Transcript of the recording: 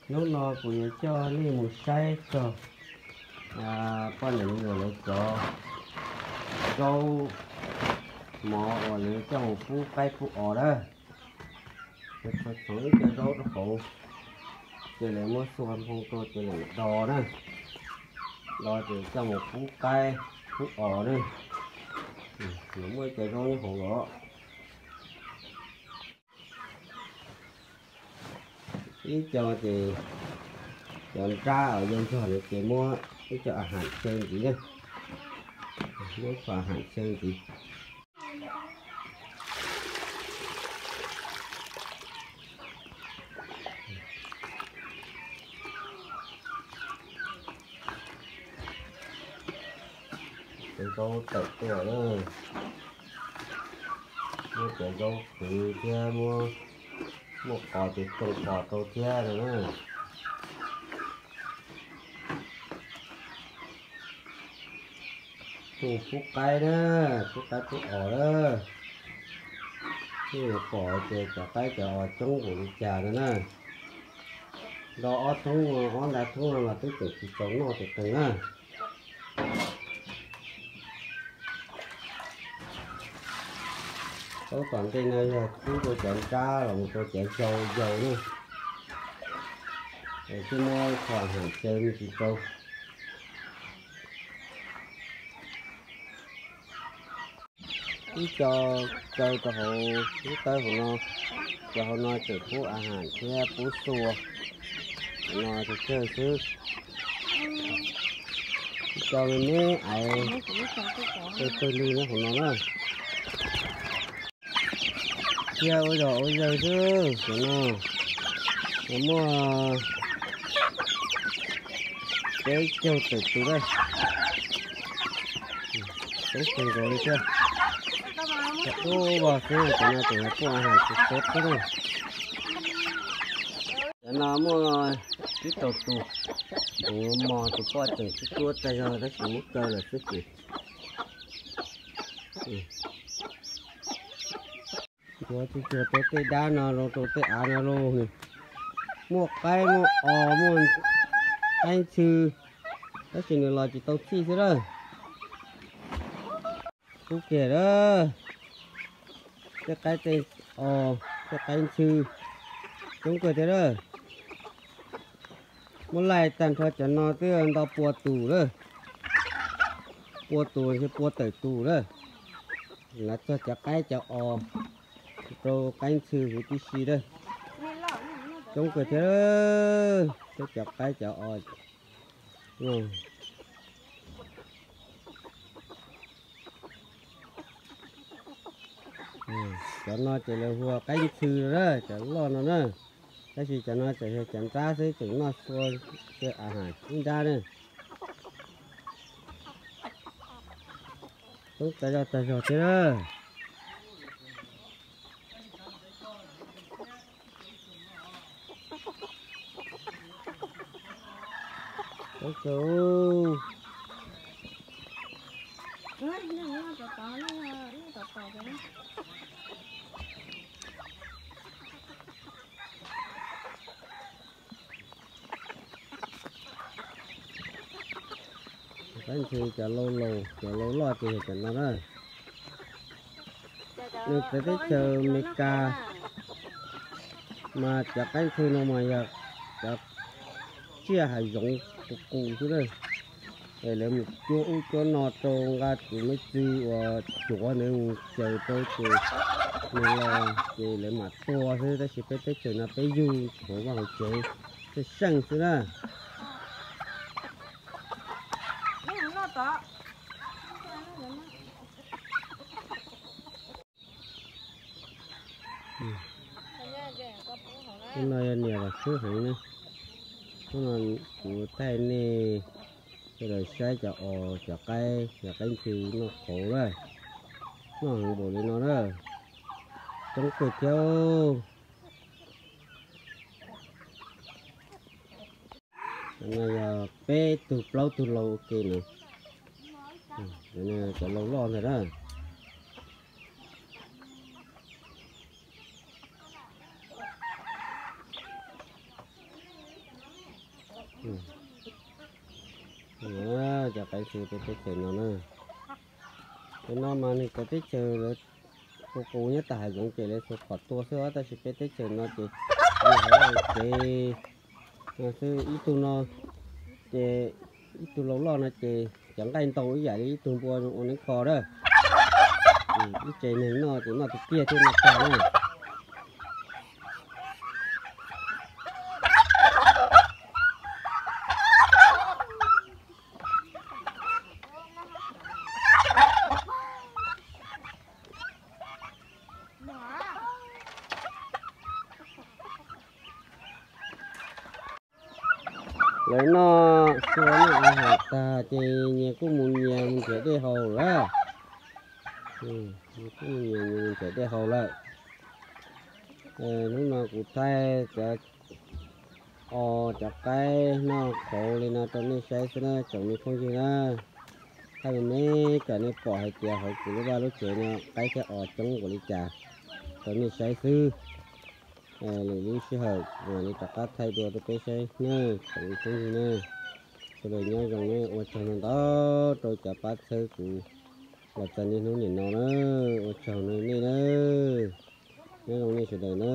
Hnub no kuv yuav coj nej mus saib txog poj niam me nyuam lawv cov zaub mov uas lawv coj mus pub qaib pub os na. Lawv txhoov ib co zaub rau hauv, ces lawv muab xua nphoo rau ces lawv do na, do ces coj mus pub qaib pub os na. Lawv muaj ib co zaub nyob hauv los. Ib co ces cov nrab uas yau ntog na ces muab ib co a has xyaw ntxiv na, muab ib co a has xyaw ntxiv. Cov zaub tawm tuaj na, muab cov zaub qhwv thiab muab, muaj qos ces tsoo qos rau thiab no na. Tus pub qaib na, pub qaib pub os na. Pom ces cov qaib cov os coob npaum li cas no na. Do ob thoob, ob nta thoob no los twb tseem tsis txaus noj tus qees na. Zaub tom ntej no yog pub rau cov nrab los mus rau cov zaub yau na. Es twb muab kho has xyaw me ntsis rau. Ib co kaw rau hauv lub tawb hauv no, cov hauv no tseem pub a has thiab pub xua, hauv no tsawg tsawg xwb. Ib co me me aiv, pawg pawg lug nyob hauv no na. Thiab ua zog ua zawg xwb, cov no muaj peb caug tawm tus lawm. Coob kawg nkaus li thiab. Cov ub vog xwb, cov no tseem yog poj a has tsis txob xwb na. Cov no muaj tsib rau tus, kuv mos tus poj tseem tsib cuab tag zog tab sis muab kaw lawm xwb ces. Ntxuav tsuag tsuag rau tej dab no los rau tej av no los nws muaj qaib muaj os muaj qaib ntxhw, tab sis nws los tsis tau txhij xwb lawm. Kub kiag lawm, tej qaib tej os tej qaib ntxhw coob kawg thiab lawm. Muab laij tag nrho cov no twb nto pua tus lawm, pua tus ntshe pua tawm tus lawm. Los txog cov qaib cov os rau qaib ntxhw huv tib si lawm, coob kawg thiab. Tej cov qaib cov os, cov no ces lawv hu ua qaib ntxhw na, cov loj no na. Tab sis cov no tseem yog cov nrab xwb, tseem noj xua, a has ib nrab na. Coob tas zog tas zog thiab na. Coob kawg. Qaib ntxhw cov laus laus, cov laus loj ces yog cov no na. Nws txawv teb chaws Amelikas mas cov qaib ntxhw no mas yog cov tsiaj hav zoov qus qus xwb na. Es lawv mus cuab ub cuab no rau nqa tus me txiv uas cuav ntawd mus caws rau ces nws los ces lawv mam tua xwb, tab sis peb teb chaws no peb yug hauv vaj hauv tsev, peb seej xwb na. Hnub no yog niam los xwb heev ne. Hnub no kuv thaij nej sawv daws saib cov os cov qaib, cov qaib ntxhw noj qauv lawm. Noj heev npaum li no na, coob kawg thiab. Cov no yog peb tug plaub tug laus ua ke na. Cov laus loj ntag na. Cov qaib xwb peb teb chaws no na. Cov no mas nws cov teb chaws lawv qus qus nyob tag hav zoov ces lawv xuas phom tua xwb, tab sis peb teb chaws no ces nws hauv tsev no xwb. Ib tug no ces ib tug lau loj no ces cov nqaij ntau ib yam li ib tug npua ua neeb kho na. Ib tsev neeg noj ces noj tiag tiag thiab noj tag na. Lawv noj xua noj a has tag ces nyias kuj mus nyias mus nrhiav dej haus lawm. Kuj mus nyias mus nrhiav dej haus lawm. Hnub no kuv thaij cov os cov qaib noj qhauv li no rau nej saib xwb na tsoom me phooj ywg na. Thaij me me kom nej pom hais tias hauv kuv lub vaj lub tsev no qaib thiab os coob npaum li cas rau nej saib xwb. Lwm lub sij hawm mam li rov qab thaij dua rau peb saib na tsoom me phooj ywg na. Sawv daws nyob zoo na, ua tsaug ntau ntau rau cov pab txhawb kuv los txog niaj hnub nim no na. Ua tsaug nej na. Nyob zoo nej sawv daws na.